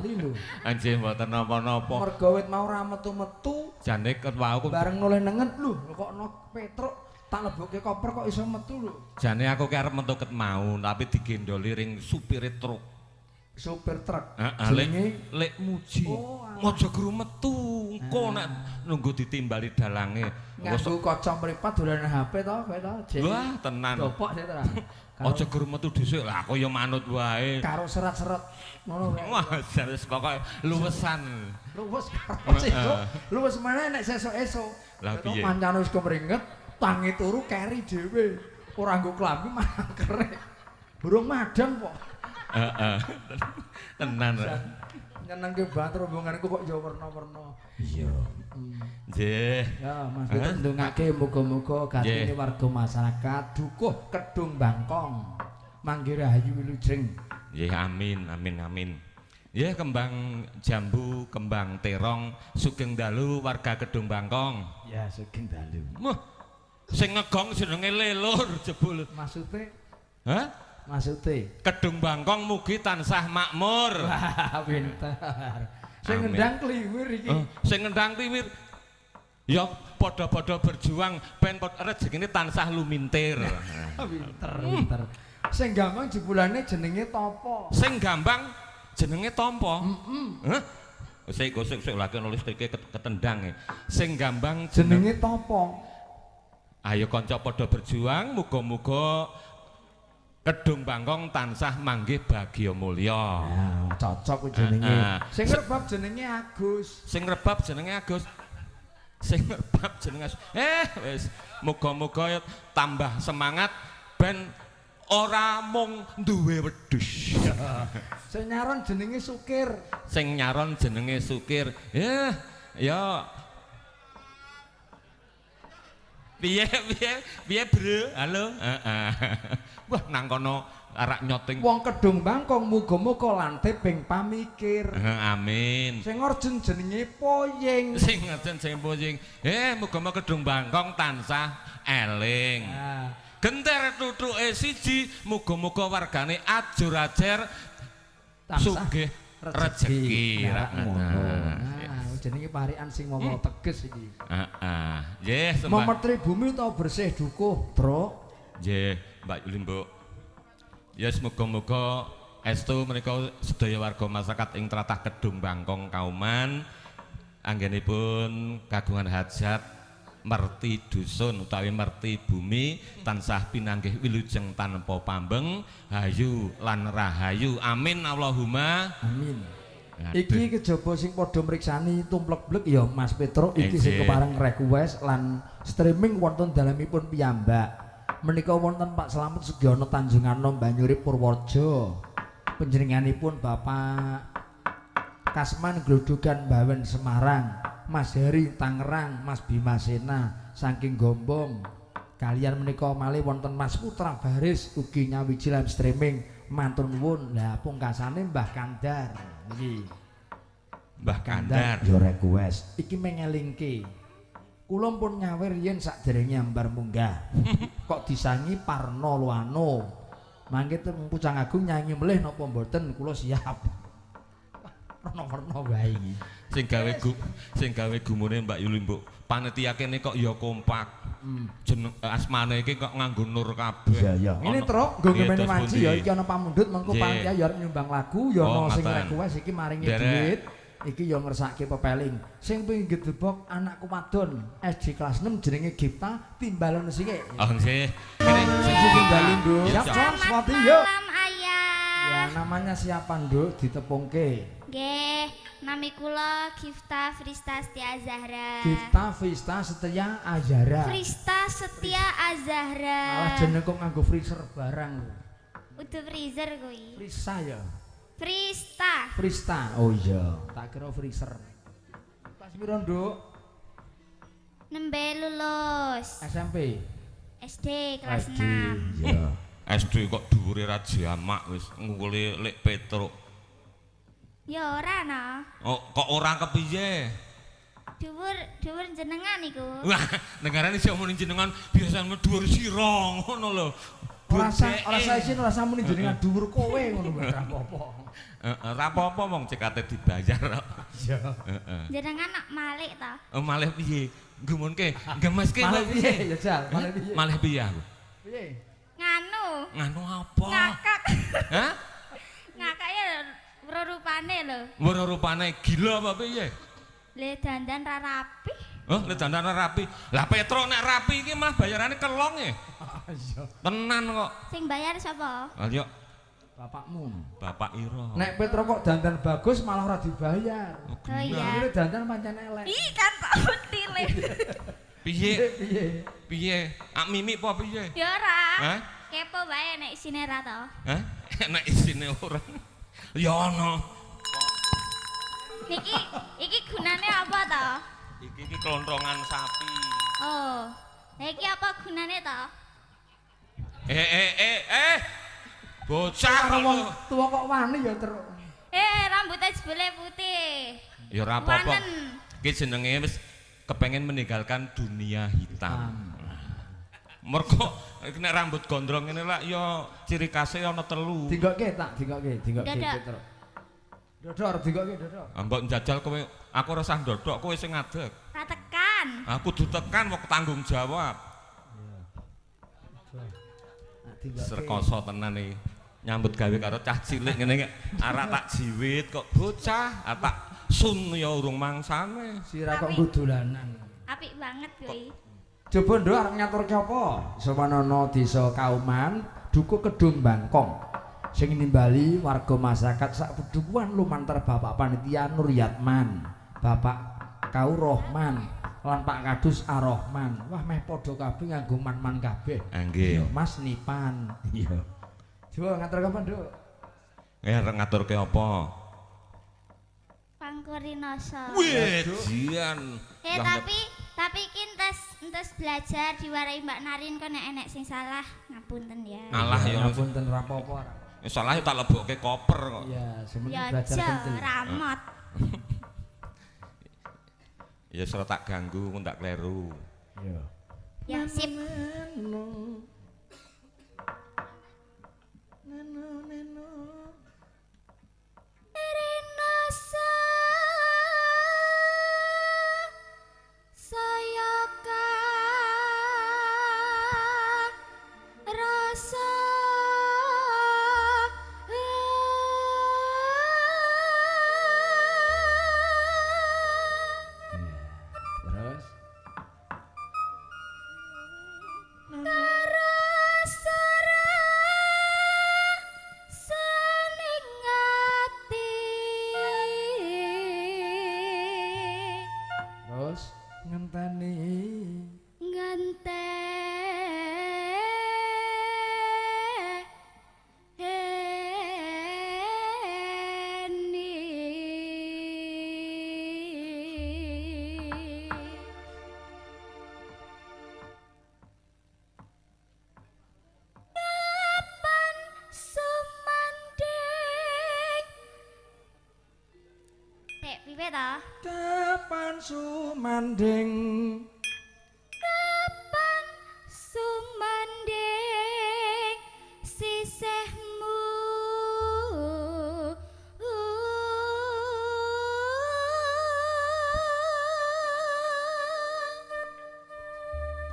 pundi lho? Anjih mboten napa-napa. Mergo wit mau ora metu-metu. Jane ket wau ku bareng noleh nengen lho kok ana Petruk tak lebokke koper kok iso metu lho. Jane aku ki arep metu ket mau tapi digendoli ring supire truk. Supir truk. Jenenge Lek Muji. Oh, aja guru metu, engko nek nunggu ditimbali dalange. Nganggo kaca mripat dolanan HP to kowe to. Wah, tenan. Dopok sik ta. Aja guru metu dhisik lah aku ya manut wae. Karo serat-seret ngono wae. Wah, wis pokoke luwesan. Luwes karo sesuk. Luwes meneh nek sesuk-esuk. Lah piye? Mancane wis kemringet, tangi turu keri dhewe. Ora nggo klambi malah kerek. Burung madang kok. Heeh. Tenan. Nyenengke banget rombonganku kok ya werna-werna. Iya. Nggih. Ya, Mas Petruk ndongake muga-muga gatine warga masyarakat Dukuh Kedung Bangkong manggih rahayu wilujeng. Nggih, amin amin amin. Nggih, kembang jambu, kembang terong, sugeng dalu warga Kedung Bangkong. Ya, sugeng dalu. Wah, sing ngegong jenenge Lelur jebul. Maksude? Hah? Maksude Kedung Bangkong mugi tansah makmur. Wah, pinter. Sing ngendang kliwir iki. Oh, sing ngendang kliwir. Ya padha-padha berjuang ben rezekine tansah lumintir. Pinter, pinter. Sing gambang jebulane jenenge Topo. Sing gambang jenenge Tompo. Heeh. Hah? Sik sik lagi nulis trike ketendang e. Sing gambang jenenge Topo. Ayo kanca padha berjuang muga-muga Kedung Bangkong tansah manggih bagya mulya. Ya, cocok kuwi jenenge. Sing rebab jenenge Agus. Sing rebab jenenge Agus. Sing rebab jenenge Agus. Wis muga-muga tambah semangat ben ora mung duwe wedhus. Sing nyaron jenenge Sukir. Sing nyaron jenenge Sukir. Ya. Piye piye piye bro? Halo. Heeh. Wah nang kono arak nyoting. Wong Kedung Bangkong muga-muga lantip ping pamikir. Amin. Sing orjen jenenge Poying. Sing orjen jenenge Poying. Muga-muga Kedung Bangkong tansah eling. Genter tutuke siji muga-muga wargane ajur-ajer sugih rejeki. Nah, jenenge parikan sing momo teges iki. Heeh. Nggih, Memetri bumi utawa bersih dukuh, Bro. Nggih, Mbak Yuli Mbok. Ya semoga-moga estu menika sedaya warga masyarakat ing tlatah Kedung Bangkong Kauman anggenipun kagungan hajat merti dusun utawi merti bumi tansah pinanggih wilujeng tanpa pambeng, hayu lan rahayu. Amin Allahumma amin. Iki kejaba sing padha mriksani tumplek-blek ya Mas Petruk iki sing kepareng request lan streaming wonten dalemipun piyambak. Menika wonten Pak Slamet Sugiono Tanjunganom Banyurip Purworejo. Panjenenganipun Bapak Kasman Glodogan Bawen Semarang, Mas Heri Tangerang, Mas Bima Sena saking Gombong. Kalian menika malih wonten Mas Putra Baris ugi nyawiji live streaming matur nuwun. Lah pungkasane Mbah Kandar iki. Mbah Kandar yo request iki mengelingke. Kula pun nyawer yen sakderenge ambar munggah. Kok disangi Parno Luano. Mangke teng Pucang Agung nyanyi melih napa mboten kula siap. Werna-werna wae iki. Sing gawe gumune Mbak Yuli Mbok. Panitia kene kok ya kompak. Jeneng asmane iki kok nganggo nur kabeh. Iya iya. Ngene Truk, nggo ngemeni wanci ya iki ana pamundhut mengko panitia ya arep nyumbang lagu ya ana sing request iki maringi duit. Iki ya ngersake pepeling. Sing pengin gedebok anakku wadon SD kelas 6 jenenge Gipta timbalon sike. Oh nggih. Kene sing timbali Nduk. Siap Swati yo. Ayah. Ya namanya siapa Nduk ditepungke? Nggih, nami kula Gifta Frista Setia Azahra. Gifta Frista Setia Azahra. Frista Setia Azahra. Malah jeneng kok nganggo freezer barang lho. Udu freezer kuwi. Frisa ya. Frista. Frista. Oh iya, tak kira freezer. Pas piro, Nduk? Nembe lulus. SMP. SD kelas 6. Iya. SD kok dhuwure ra jamak wis ngungkuli Lek Petruk. Ya ora no. Oh, kok ora kepiye? Dhuwur jenengan iku. Wah, negarane sing omongin jenengan biasane dhuwur sira ngono lho. Dhuwur. Ora ora isin ora muni jenengan dhuwur kowe ngono ora apa-apa. Heeh, ora apa-apa wong cekate dibayar kok. Iya. Heeh. Jenengan nak malik ta? Oh, malih piye? Gumunke, gemeske malih piye ya Jal? Malih piye? Malih piye aku? Piye? Nganu. Nganu apa? Ngakak. Hah? Ngakak ya rupane lho. Weruh rupane gila apa piye? Le dandan ra rapi. Oh, le dandan ra rapi. Lah Petro nek rapi iki malah bayarane kelong e. Iya. Tenan kok. Sing bayar sapa? Ayo. Bapakmu. Bapak ira. Nek Petro kok dandan bagus malah ora dibayar. Oh, oh iya. Iki dandan pancen elek. Ih, kan tak metile. Piye? Piye? Piye? Ak mimik apa piye? Ya ora. Hah? Kepo wae nek isine ra to. Hah? Nek isine ora. Ya ana. Niki iki gunane apa to? Iki iki klontongan sapi. Oh. Lah iki apa gunane to? Eh. Bocah wong tuwa kok wani ya terus. Rambutnya jebule putih. Ya ora apa-apa. Iki jenenge wis kepengen meninggalkan dunia hitam. Mergo nek rambut gondrong ngene lak ya ciri khase ana telu. Dinggokke tak, dinggokke, dinggokke Petro. Dodok arep dinggokke dodok. Mbok njajal kowe, aku ora usah ndodok, kowe sing ngadeg. Ora tekan. Aku kudu tekan wong tanggung jawab. Iya. Serkoso tenan iki. Nyambut gawe karo cah cilik ngene iki arep tak jiwit kok bocah, arep tak sun ya urung mangsane. Sira kok nggo dolanan. Apik banget kuwi. Coba nduk arep ngaturke apa? Sowanana Desa Kauman, Dukuh Kedung Bangkong. Sing nimbali warga masyarakat sak pedukuhan lumantar Bapak Panitia Nur Yatman, Bapak Kaurohman, lan Pak Kadus Arohman. Wah meh padha kabeh nganggo man-man kabeh. Nggih. Mas Nipan. Iya. Coba ngaturke apa, Nduk? Arep ngaturke apa? Pangkurinasa. Wih, jian. Tapi iki entes belajar diwarai Mbak Narin kok nek enek sing salah, ngapunten ya. Alah ya ngapunten ra apa-apa. Salah ya tak lebokke koper kok. Iya, sementing belajar penting. Ramot. Ya ora tak ganggu, ku tak kleru. Iya. Ya sip. Neno neno. Rinasa saya rasa. Terus terus ngenteni kapan sumanding Dek piye to? Kapan sumanding? Kapan sumanding sisihmu?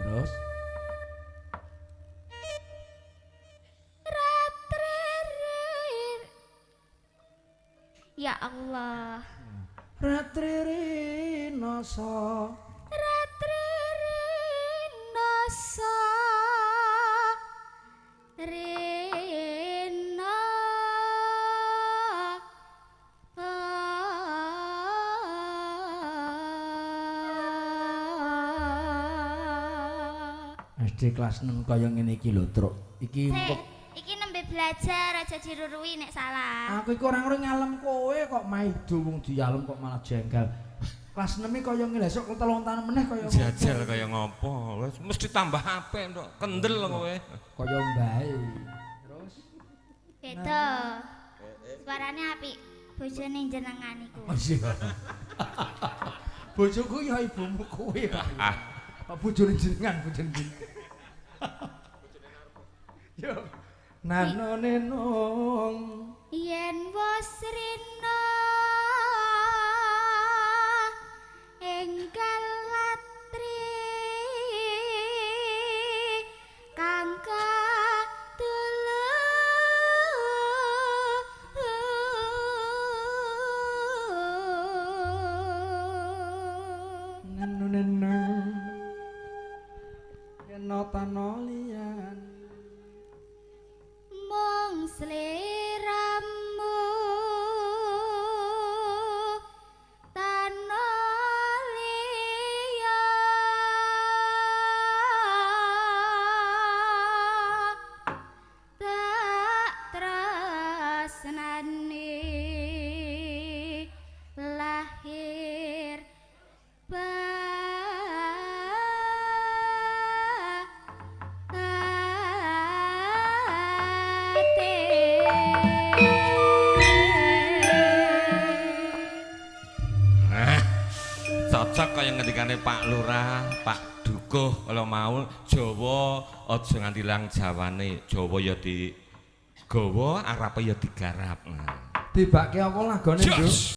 Terus Ya Allah. Ratri rinasa. Ratri rinasa. Rina. SD kelas 6 kaya ngene iki lho, Truk. Iki iki nembe belajar aja dirurui nek salah. Aku iku ora ngalem kowe kok maido wong dialem kok malah jengkel. Kelas 6 iki kaya ngene esuk telung taun meneh kaya jajal kaya ngopo. Mesti tambah apik, Nduk. Kendel kowe. Kaya mbae. Terus beda. Suarane apik bojone jenengan iku. Oh iya. Bojoku ya ibumu kowe, Pak. Pak bojone jenengan, bojone jenengan. Yo. Nano nenong yen wis rina enggal latri kang katelu nano nenong kena tano liyan mung sliramu tano liya tak tresnani lahir Nah, cocok kaya ngendikane Pak Lurah, Pak Dukuh kalau mau Jawa aja nganti ilang Jawane. Jawa ya digawa, Arabe ya digarap. Nah. Tibake apa lagone, Nduk? Jos!